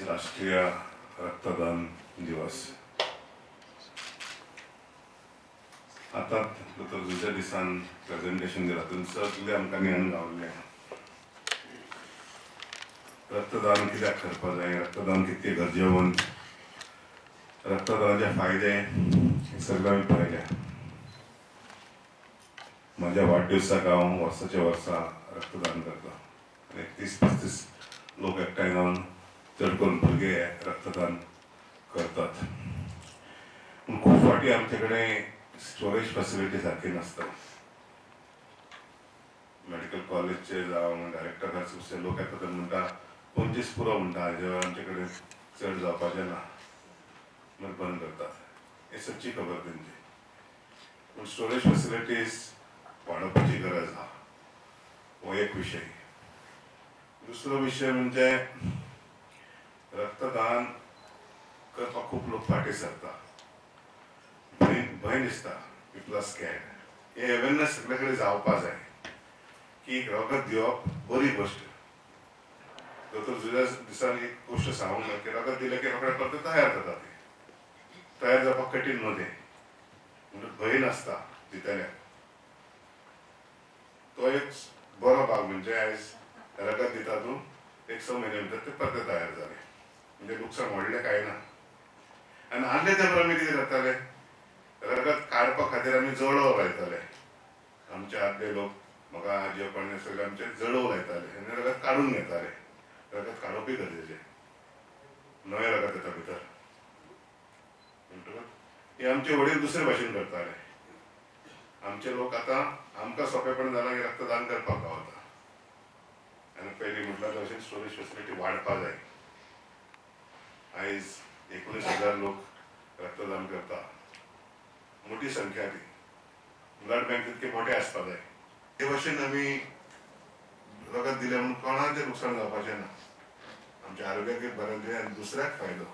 आयज राष्ट्रीय रक्तदान दिवस. आतां दोतोर जुझे दिसान प्रेजेंटेशन दिलां, तातूंत सगळें आमकां ज्ञान गावलें. रक्तदान कित्याक करपाक जाय, रक्तदान कितकें गरजेवंत, रक्तदानाचे फायदे हे सगळें आमी पळयले. म्हज्या वाडदिवसाक हांव वर्साच्या वर्सा रक्तदान करता आनी 30-35 लोक एकठांय जावन चड करून भुरगे रक्तदान करतात. पूण खूब फावटी आमचे कडेन स्टोरेज फेसिलिटी सारकी नासता. मेडिकल कॉलेजचे जावं डायरेक्टर खुबशे लोक येतात ते म्हणटा 25 पुरो म्हणटा, हाजे आमचे कडेन चड जावपाचें ना म्हणून बंद करतात. हे सदची खबर तेंची. पूण स्टोरेज फेसिलिटीज वाडोवपाची गरज आसा, हो एक विशय. दुसरो विशय म्हणजे रक्तदान करपाक खूब लोक फाटीं सरता, भंय दिसता, पीपल are scared. हे अवेरनेस सगळे कडेन जावपा जाय की रगत दिवप बरी गोश्ट. दोतोर जुझे दिसान एक गोश्ट सांगूंक ना की रगत दिलें की रोखडें परतें तयार जाता, तें तयार जावपाक कठीण न्हू तें, म्हणून भंय नासता दितल्याक. तो एक बरो भाग म्हणजे आयज रगत दिता तूं एक 6 म्हयने भितर तें परतें तयार जालें, म्हणजे लुकसाण व्हडलें कांय ना. आनी आदले तेंपार आमी कितें करताले, रगत काडपा खातीर आमी जळोव लायताले. आमचे आदले लोक, म्हाका आजी कोण सगळे आमचे जळोव लायताले आनी रगत काडून घेताले. रगत काडपूय गरजेचें, नवें रगत येता भितर. म्हणटकच हे आमचे वडील दुसरे भाशेन करताले. आमचे लोक आतां आमकां सोंपेपण जालां की रक्तदान करपाक गावता. आनी पयलीं म्हटल्यार त्या भशेन स्टोरेज फेसिलिटी वाडपा जाय. आयज 19,000 लोक रक्तदान करता, मोठी संख्या ती. ब्लड बँक तितके मोठे आसपा जाय. ते भाशेन आमी रगत दिलें म्हणून कोणाचें लुकसाण जावपाचें ना, आमच्या आरोग्याकय बरें आनी दुसऱ्याक फायदो.